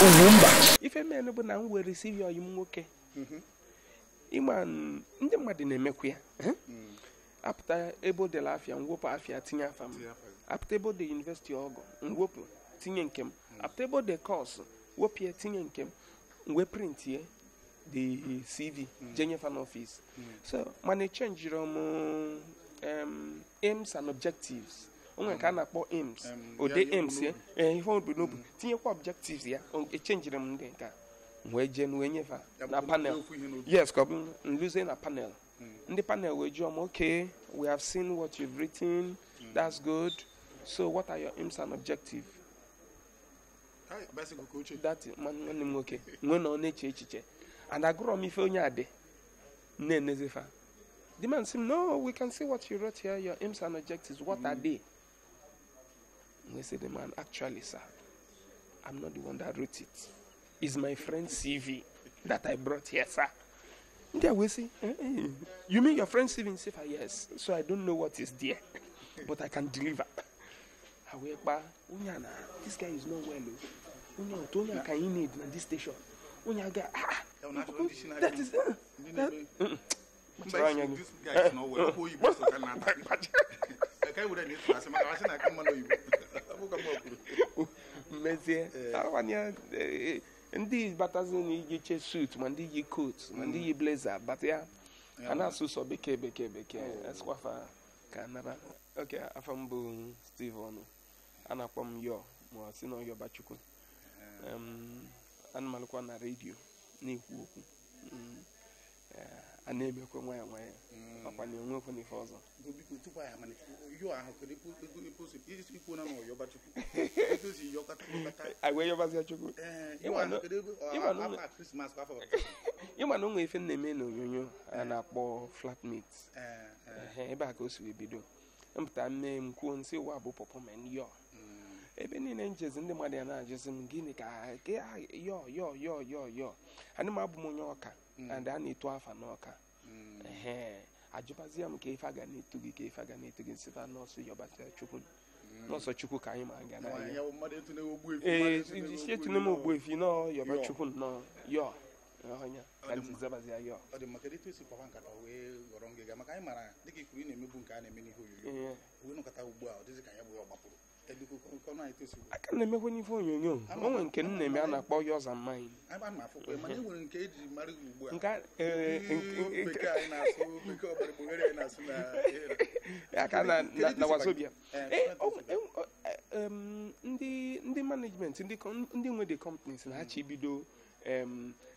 Ugwumba. Ife men bụ na m were CV ọyị m nwoke. Ịma ndị mmadụ na-emekwa ya. Apụta ebe o dere afịa, mwepụ afịa tinye afa m. Apụta ebe o de university ọgụ, mwepụ tinye nke m. Apụta ebe o de course, wepụ ya tinye nke m. Wee printie the CV jenye fa n'ọfịs. So mana echenjiri m aims and objectives. Onwe nke a na-akpọ aims, ode aims ya, ihe o bu n'obu tinyekwa objectives ya. Echenjiri m ndị nke a wee jee wee nyefa na panel. Yes, ka ọ bụ nluzie na panel. Ndị panel wee jụọ m, "Okay, we have seen what you've written, that's good. So what are your aims and objectives?" That nwanne m nwoke nwee na ọ na-eche echiche and agụrọ m ife onye a dị na-enezifa. The man sị m, "No, we can see what you wrote here, your aims and objectives, what are they?" We say, the man, "Actually, sir, I'm not the one that wrote it. It's my friend's CV that I brought here, sir." Ndị a wee sị, "Eh, eh, you mean your friend's CV?" Nsị fa, "Yes, so I don't know what is there, but I can deliver." Ha wee kpaa onye a na this guy is not well o. Onye otu onye a ka anyị need na this station. Onye a ga ah, that is that, kpachara anya gị. This guy is not well. Okwu oyibo so ka na-ata. Ka anyị were na-etu asị maka asị na-aka mma n'oyibo. Ọ bụ ka mma kwuru. Mmezie awanye ndị batazi na iji che suit, ma ndị yi coat, ma ndị yi blazer bata ya a na-asụ sọ bekee bekee bekee esikwafa ka nara. Ok, afọ m bụ Steve Ọnụ, a na-akpọ m Yọ ma ọ sị na Ọyọbachukwu. Ana m alụkwa na redio na-ekwu okwu. A na-emekwa nwayọ nwayọ, ọkwa na enwekwa n'ife ọzọ. Biko, tupu anyị amalite, yọ ahụ, kedu ebe o si ikwu na na Ọyọbachukwu? Ebe o si yọkata yọkata? Anyị wee yọbazịa Chukwu. Ee, yọ ahụ, kedu ebe ịma na afọ a Krismas kwa afọ? Ịma na o nwere ife m na-eme n'onyonyo a na-akpọ Flatmate. Ee, ee. Ehe, ebe a ka o si wee bido mpụta mme m kwuo nsị ụwa bụ pọpọ men yọ ebe niile njezi. Ndị mmadụ ya na-ajụzi m gịnị ka yọ yọ yọ yọ yọ. Ana m abụ m onye Ọka and a na-eto afa n'Ọka. Ehe, ajụbazie m ka ife a ga na-eto gị, ka ife a ga na-eto gị. Nsịfa nọọsụ yọbazia Chukwu, nọọsụ Chukwu ka anyị ma ga na Ya bụ mmadụ etu na-egbu efi. Ee. Mmadụ etu Isi etune m ogbuefi nọọ yọba Chukwu nnọọ yọ ọnya ka ntị zabazia yọ. Ọ dị mma. Kedu etu esi kwaba nkata wee ghọrọ ngịga? Maka anyị mara dịka ikwuru, ị na-emebu nke a na-eme n'ihe onyonyo. Ee. Wee nọkọta ugbu a, ọ dịzị ka ya bụ ọ gbapụrụ. Kedu ka ọnụ anyị tosi? Aka na-emekwa n'ife onyonyo. O nwere nke m na-eme a na-akpọ Yours and Mine. Ebe a na-afụkwa, mana e nwere nke eji mara gị ugbu a. Nke Ndị bekee anyị na-asụ, bekee ọgbara gboghere anyị na-asụ na aka na na Wazobia. Ee, Ee, ndị management, ndị nwe the companies na-achọ ibido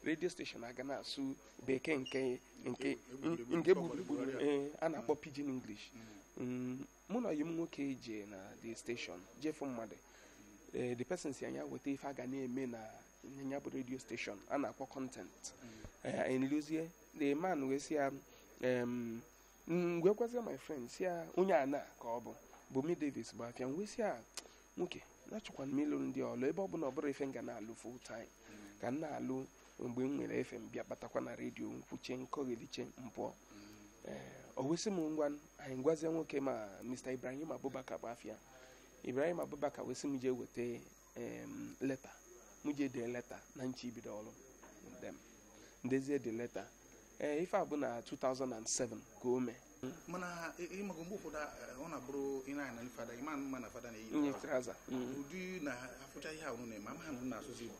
radio station aga na-asụ bekee nke nke gburugburu, ee, a na-akpọ pidgin English. Mụ na oyi m nwoke je na the station jefu mmadụ. Ee, the person si anya weta ife a ga na-eme na ya bụ radio station a na-akpọ content. Ee, nluzie the man wee sị ya, wee gwazie my friend si ya onye a na ka ọ bụ Bumi Davis bụ afịa. M wee sị ya, "Nwoke na-achọkwana m ịlụ ndị ọlụ ebe ọ bụ na ọ bụrụ ife m ga na-alụ full time, ka m na-alụ mgbe m nwere efe m bịa batakwa na redio nkwuche nkọgheliche m pụọ." Ee, o wee sị m ngwa, anyị gwazie nwoke ma Mr. Ibrahim Abubakar bụ afịa. Ibrahim Abubakar wee sị m jee weta leta, m jee dee leta na nchi ibido ọrụ dem ndezie the leta. Ee, ife a bụ na 2007 ka o mee. Mana ịmago mgbe ụfọdụ ọ na-abụrụ ị na-anya na fada, ịma mma na fada na-eyi nye trouser. trouser. Ụdị na afụcha ihe a unu na-eme, ama ha na unu na-asụzi Igbo,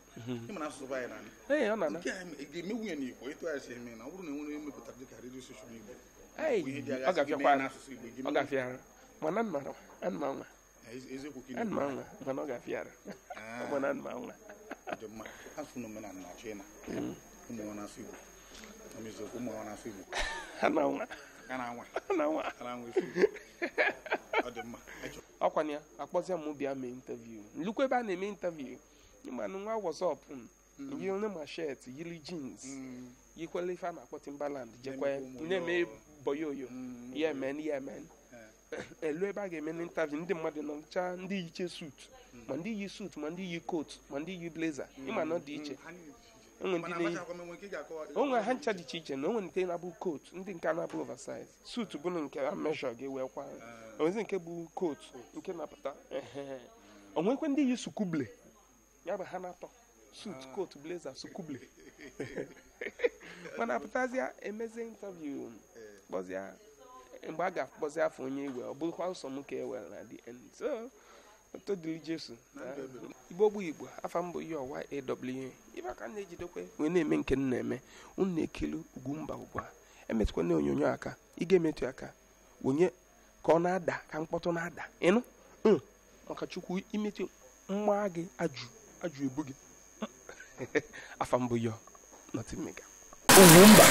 ịma na asụsụ be anyị na Ee, ọ na-ana. Nke a ga-eme nwunye n'Igbo etu anyị si eme na ọ bụrụ na enwere emepụtara dịka redio station Igbo Ei, bụ ihe dị agha ọ sị gị mee ga-afịakwa. n'asụsụ Igbo, Ọ ga-afịara, mana ana m anwa. Eziokwu ka ị Ana m na-ekwu. anwa, mana ọ ga-afịara. Ah, mana ana m anwa. Ọ dị mma. Asụsụ na omenala na-achọ ịna ụmụ nwa na-asụ Igbo. Eziokwu, ụmụ nwa na-asụ Igbo. Ana anwa. A na-anwa. Ana anwa. A na-anwa efu Igbo. Ọ dị mma. Ọkwana ya akpọzia m bịa mee interview. Nlukwu ebe a na-eme interview, ịmanụ nwa WhatsApp m yiri ma shirt, yiri jeans, yikwela ife a na-akpọ Timberland, jekwe Na-emekwa ụmụ na-eme boyoyo. Ya men ya men elu ebe a ga-eme interview, ndị mmadụ nọcha, ndị yiche suit, ma ndị yi suit, ma ndị yi coat, ma ndị yi blazer. Ịma na ọ dị iche. Ha niile dị iche. Enwe ndị Mana na-eyi amachakwa m enwe nke ị ga-akọwa. Onwe ha ncha dị iche iche na onwe nke na-abụ coat, ndị nke na-abụ oversize suit bụ nke a measure gị wee kwa, onwezi nke bụ coat nke na-apụta. Ehe. Onwekwe ndị yi sukuble, ya bụ ha na-atọ. Suit, coat, blazer, sukuble. Mana apụtazịa emezie interview, kpọzịa mgbe a ga-akpọzi afọ onye iwe, ọ bụrụkwa nsọ m ka e were na the end. So oto dịrị Jesu. Igbo bụ Igbo, afa mbụ ihe ọwa AW ibe aka m na-ejidekwe wee na-eme nke m na-eme. Unu na-ekiri Ugwumba ugbu a, emetụkwa na onyonyo aka, ị ga-emetụ aka onye ka ọ na-ada ka mkpọtụ na-ada ịnụ. Maka Chukwu, imetụ mma gị ajụ ajụ ebu gị. Afa mbụ yo, nothing mega. Ugwumba.